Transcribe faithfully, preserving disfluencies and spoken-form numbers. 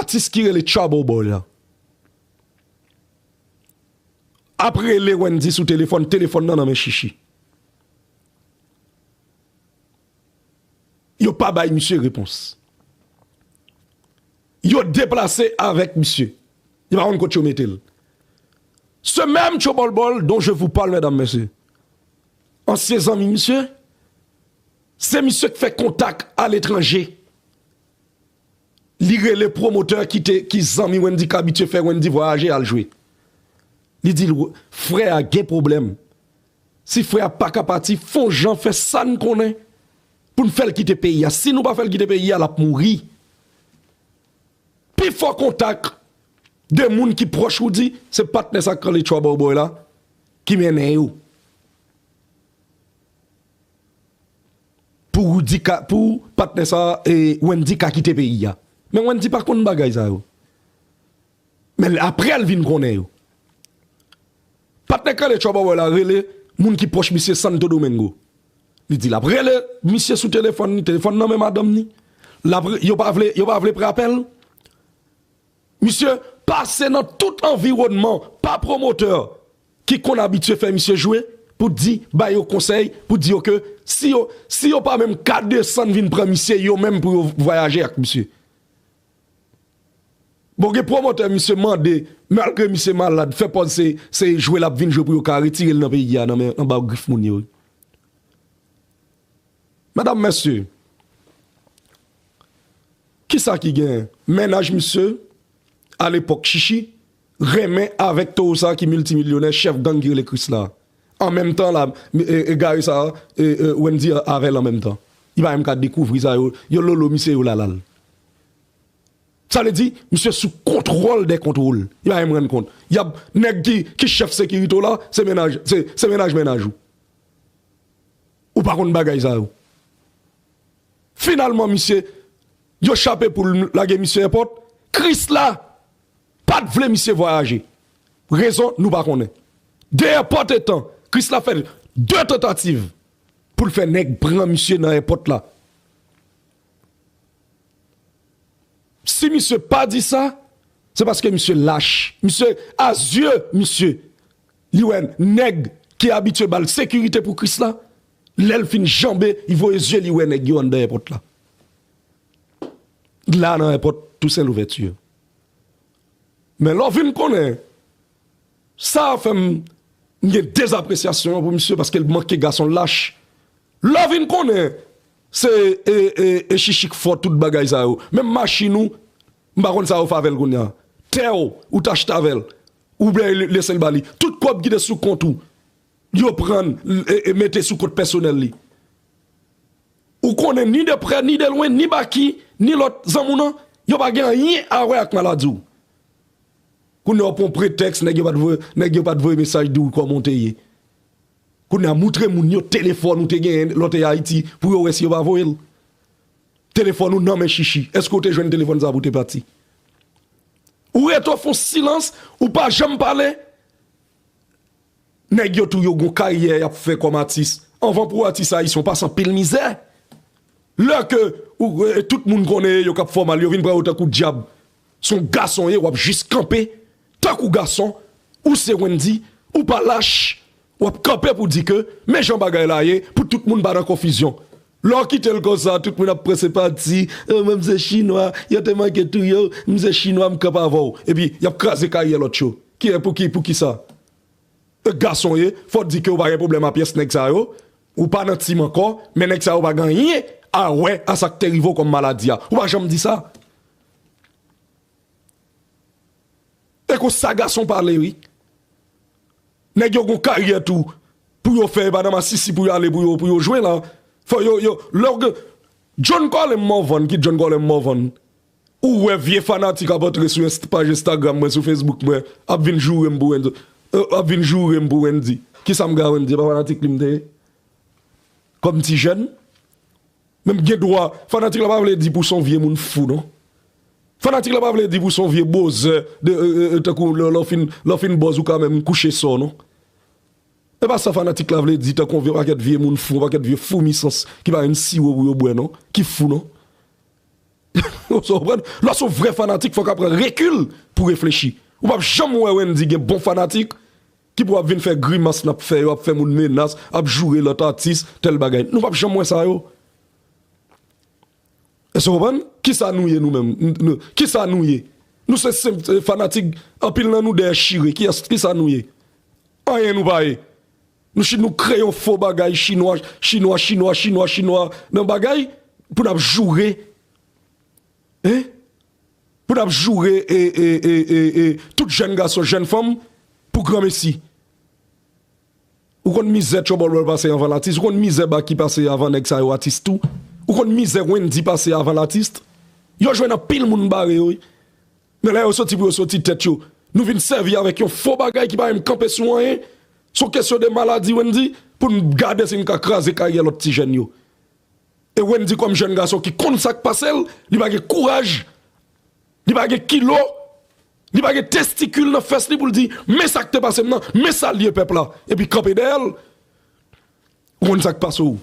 atis ki rele Trouble Boy la ap rele Wendy sou telefòn, telefòn nan nan men Chichi. Yo pa bay misye repons. Yo deplase avèk misye. Yo pa konn kot yo mete l. Ce même Trouble Boy dont je vous parle, medam, mesye, ansyen zanmi misye, se misye k fè kontak aletranje. Li rele pwomotè ki te, ki zanmi Wendy, k abitye fè Wendy vwayaje al jwe. Li di l, "Frè a gen pwoblèm. Si frè a pa ka pati, fè yon jan fè sa n konnen pou n fè l kite peyi a. Si nou pa fè l kite peyi a, l ap mouri." Pi fò kontak de moun ki pwòch Roody, se patnè sa k rele Trouble Boy la ki mennen yo. Pou Roody ka, pou patnè sa, e, Wendy ka kite peyi a. Men Wendy pa konn bagay sa yo. Men apre l vin konnen yo. Patnè k rele Trouble Boy la rele moun ki pwòch misye Santo Domingo. Li di l ap rele misye sou telefòn ni, telefòn nan men madanm ni. L ap re-, yo pa vle, yo pa vle pran apèl. Misye pase nan tout anviwònman pa pwomotè ki konn abitye fè misye jwe pou di, ba yo konsèy, pou di yo ke si yo, si yo pa menm ka desann vin pran misye, yo menm pou yo vwayaje ak misye. Bon, gen pwomotè misye mande, malgre misye malad, fè pòz se, se jwe l ap vin jwe pou yo ka retire l nan peyi a, nan men, anba grif moun yo. Medam, mesye, kisa ki gen? Mennaj misye, alepòk Chichi, renmen avèk towo sa ki miltimilyonè, chèf gang ki rele Krisla. An menm tan la, e, e, egare sa, e, e, Wendy avè l an menm tan. Li pa menm ka dekouvri sa yo, yo lolo misye yo lalal. Sa vle di, misye sou kontwòl dè kontwòl. Li pa menm rann kont. Y ap, nèg ki, ki chèf sekirite w la, se mennaj, se, se mennaj mennaj ou. Ou pa konn bagay sa yo. Finalman, misye, yo chape poul lage misye èpòt. Krisla pa t vle misye vwayaje. Rezon, nou pa konnen. De èpòt etan, Krisla fè de tantativ pou l fè nèg pran misye nan èpòt la. Si misye pa di sa, se paske misye lach. Misye, a zye misye, li wè nèg ki abitye ba l sekirite pou Krisla, lè l fin janbe, li voye zye li wè nèg yo anndan èpòt la. La nan èpòt Tousen Louvèti. Men lè w vin konnen, sa fè m, m gen dezapresyasyon an pou misye paske l manke gason lach. Lè w vin konnen, se, e, e, e Chichi k fè tout bagay sa yo. Menm machin ou, m pa konn sa yo fè avè l kounye a. Tè w, ou t achte avè l. Ou byen lese l ba li. Tout kòb ki te sou kont ou, yo pran l, e, e mete sou kont pèsonèl li. Ou konnen ni de prè, ni de lwen, ni Baky, ni lòt zanmi w nan, yo pa gen anyen a wè ak maladi w. Kounye a w pran pretèks, nèg yo pa t voye, nèg yo pa t voye mesaj di w kòman w te ye. Kounye a moutre moun yo telefòn ou te genyen lè w te Ayiti pou yo wè si yo pa voye l. Telefòn ou nan men Chichi. Èske w te jwenn telefòn sa pou w te pati? Ou rete w fè yon silans, ou pa janm pale. Nèg yo tou yo gon karyè y ap fè kòm atis. Anvan pou atis ayisyen w pase anpil mizè. Lè ke ou, e, tout moun konnen yo k ap fè w mal, yo vin pran yo tankou dyab. Se yon gason w ye, w ap jis kanpe tankou gason. Ou se Wendy, ou pa lach. W ap kanpe pou di ke men jan bagay la ye, pou tout moun pa nan konfizyon. Lè w kite l konsa, tout moun ap pran senpati. "O, men m se chinwa, yo te manke touye w, m se chinwa, m kanpe avè w." Epi, y ap kraze karyè lòt yo. Kiyè, pou ki, pou ki sa? E gason ye, fò w di ke w pa gen pwoblèm a pyès nèg sa yo, ou pa nan tim ankò, men nèg sa yo pa gen anyen a wè a sa k te rive w kòm maladi a. Ou pa janm di sa. E konsa gason pale, wi. Nèg yo gon karyè tou pou yo fè, e pa nan masisi pou yo ale, pou yo, pou yo jwe la. Fò yo, yo, lè w gen, John Colem Morvan, ki John Colem Morvan, ou wè vye fanatik ap antre sou inst-, paj Instagram mwen, sou Facebook mwen, ap vin joure m pou Wendy, e, ap vin joure m pou Wendy. Kisa m gen a Wendy? E pa fanatik li m te ye? Kòm ti jèn? Men m gen dwa, fanatik la pa vle di pou se yon vye moun fou, non. Fanatik la pa vle di pou se yon vye bozè, de, e, e, e, tankou lè, lè w fin, lè w fin bòz ou ka menm kouche sò, non. E pa sa fanatik la vle di, tankou yon vye pakèt vye moun fou, yon pakèt vye fou misans ki pa gen siwo pou yo bwè, non, ki fou, non. Ou sa konprann? Lè w se yon vrè fanatik, fòk w pran rekil pou reflechi. Ou p ap janm wè Wendy gen bon fanatik ki pou ap vin fè grimas n ap fè yo, ap fè moun menas, ap joure lòt atis, tèl bagay. Nou p ap janm wè sa yo. Èske w konprann? Kisa nou ye nou menm? N- nou- Kisa nou ye? Nou se senp eh, fanatik, anpil nan nou dèyè chire. Kiyès, kisa nou ye? Anyen nou pa ye. Nou chit nou kreye yon fo bagay chinwa, chinwa, chinwa, chinwa, chinwa nan bagay pou n ap joure. Hein? Pou n ap joure e, e, e, e, e, tout jèn gason, jèn fanm pou granmesi. Ou konn mizè Trouble Boy pase avan latis, ou konn mizè Baky pase avan nèg sa yo atis tou. Ou konn mizè Wendy pase avan latis. Yo jwenn anpil moun bare yo, wi. Men lè yo soti pou yo soti tèt yo, nou vin sèvi avèk yon fo bagay ki pa menm kanpe sou anyen. Se yon kesyon de maladi, Wendy, pou n gade si n ka kraze karyè lòt ti jèn yo. E Wendy kòm jèn gason ki konn sa k pase l, li pa gen kouraj, li pa gen kilo, li pa gen testikil nan fès li pou l di, men sa k te pase m nan, men sa l ye pèp la, epi kanpe dèyè l. Ou konn sa k pase w.